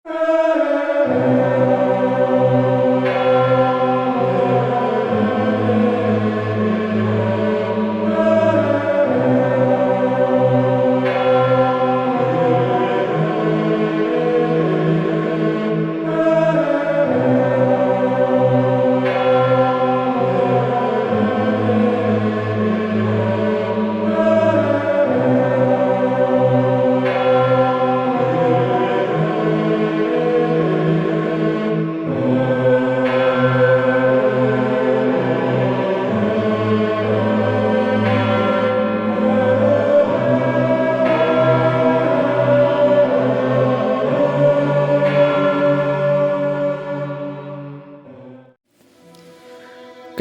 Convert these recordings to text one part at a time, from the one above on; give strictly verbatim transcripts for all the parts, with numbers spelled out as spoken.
Ka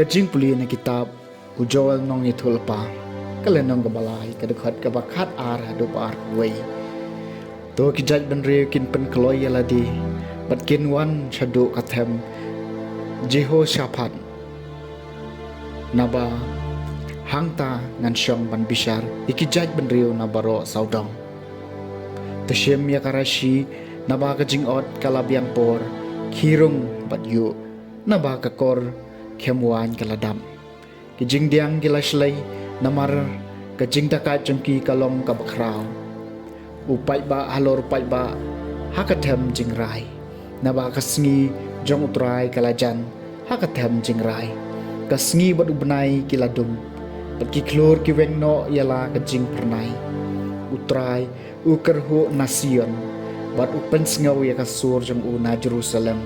jingpule na kitab u Joel nongïathuhlypa, ka lynnong kaba lai, ka dkhot kaba khat ar haduh ba ar kawei. To ki jaitbynriew kin pynkloi ïa lade bad kin wan shaduh ka them Jehoshaphat, naba hangta ngan shong ban bishar ïa ki jaitbynriew na baroh sawdong. To shim ïa ka rashi, naba ka jingot ka la biang por, khie rung bad ïuh, naba ka kor khem waiñ ka la dap. Ki jingdiang ki la shlei, namar ka jingdakaid jong ki ka long kaba khraw. U paidbah halor u paidbah ha ka them jingrai, naba ka sngi jong U Trai ka la jan ha ka them jingrai. Ka sngi bad u bnai ki la dum, bad ki khlur ki weng noh ïa la ka jingphyrnai. U Trai u kyrhuh na Sion, bad u pynsngew ïa ka sur jong u na Jerusalem.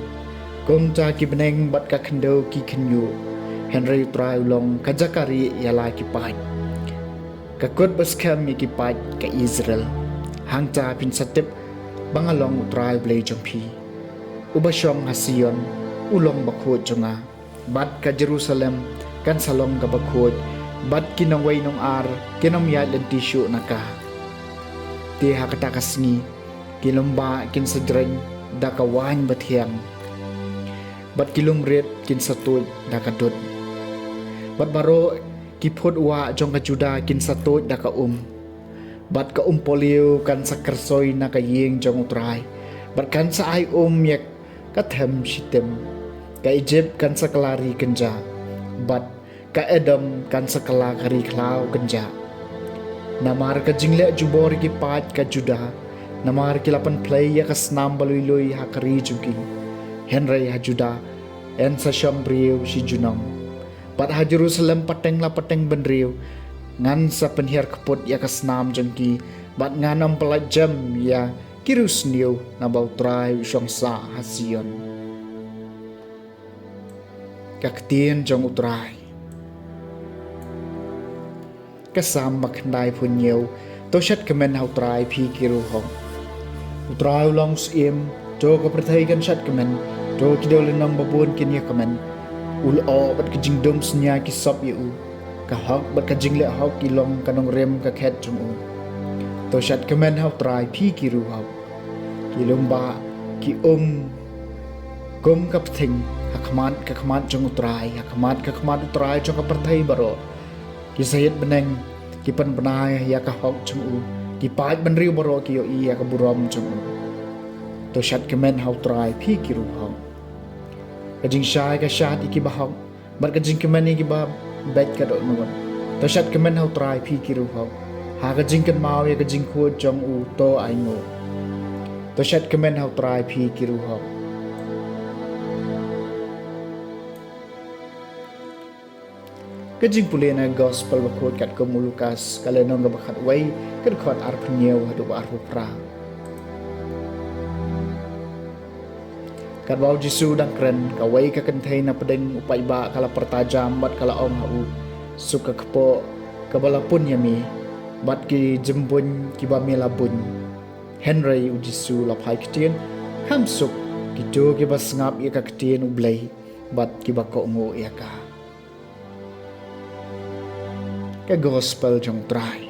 Kumta ki bneng bad ka khyndew ki khynñiuh, hynrei U Trai u long ka jaka rieh ïa la ki paid, ka kut ba skhem ïa ki paid ka Israel. Hangta phin sa tip ba nga long U Trai Blei jong phi. Uba shong ha Sion u long bakhuid jong nga, bad ka Jerusalem kan sa long kaba khuid, bad ki nongwei nongar kin ym ïaid lynti shuh na ka. Te ha kata ka sngi ki lymbah kin sa jreng da ka waiñ bathiang, bad ki lum rit kin sa tuid da ka dud, bad baroh ki phut wah jong ka Judah kin sa tuid da ka um. Bad ka umpohliew kan sa kyrsoi na ka ïing jong U Trai, bad kan sa ai um ïa ka them Shitim. Ka Ijipt kan sa kylla ri kynjah, bad ka Edom kan sa kylla ka ri khlaw kynjah. Namar ka jingleh jubor ïa ki paid ka Judah, namar ki la pynphlei ïa ka snam ba lui lui ha ka ri jong ki. Hynrei ha Judah yn sa shong briew shi junom, bad ha Jerusalem pateng la pateng bynriew ngan sa pynhiar kput ïa ka snam jong ki, bad ngan ym pyllait jem ïa ki riewsniew, naba U Trai u shong sah ha Sion. Ka ktien jong U Trai. Ka Salm ba khyndai phew hynñiew. To shad kmen ha U Trai phi ki riewhok, U Trai u long u syiem. To ka pyrthei kan shad kmen, to ki dewlynnong babun kin ïa kmen. U lyoh bad ka jingdum synñia ki sop ïa u, ka hok bad ka jingleh hok ki long ka nongrim ka khet jong u. To shad kmen ha U Trai phi ki riewhok. Ki lymbah ki um kum ka pthing ha khmat ka khmat jong U Trai, ha khmat ka khmat U Trai jong ka pyrthei baroh. Ki sa ïeit bneng, ki pynbna ïa ka hok jong u, ki paid bynriew baroh ki ïohi ïa ka burom jong u. To shad kmen ha U Trai phi ki riewhok. Ka jingshai ka shad ïa ki bahok, bad ka jingkmen ïa ki babeit ka dohnud. To shad kmen ha U Trai phi ki riewhok. Ha ka jingkynmaw ïa ka jingkhuid jong u to ainguh. To shad kmen ha U Trai phi ki riewhok. Ka jingpule na Gospel Bakhuid katkum u Lukas, ka lynnong kaba khatwei, ka dkhot arphew hynñiew haduh ba arphew phra. Katba u Jisu u dang kren, kawei ka kynthei na pdeng u paidbah ka la pyrta jam bad ka la ong ha u, suk ka kpoh kaba la pun ïa me bad ki jymbuiñ kiba me la buiñ. Hynrei u Jisu u la phai ktien, kham suk kito kiba sngap ïa ka ktien U Blei bad kiba kohnguh ïa ka. Ka Gospel jong U Trai.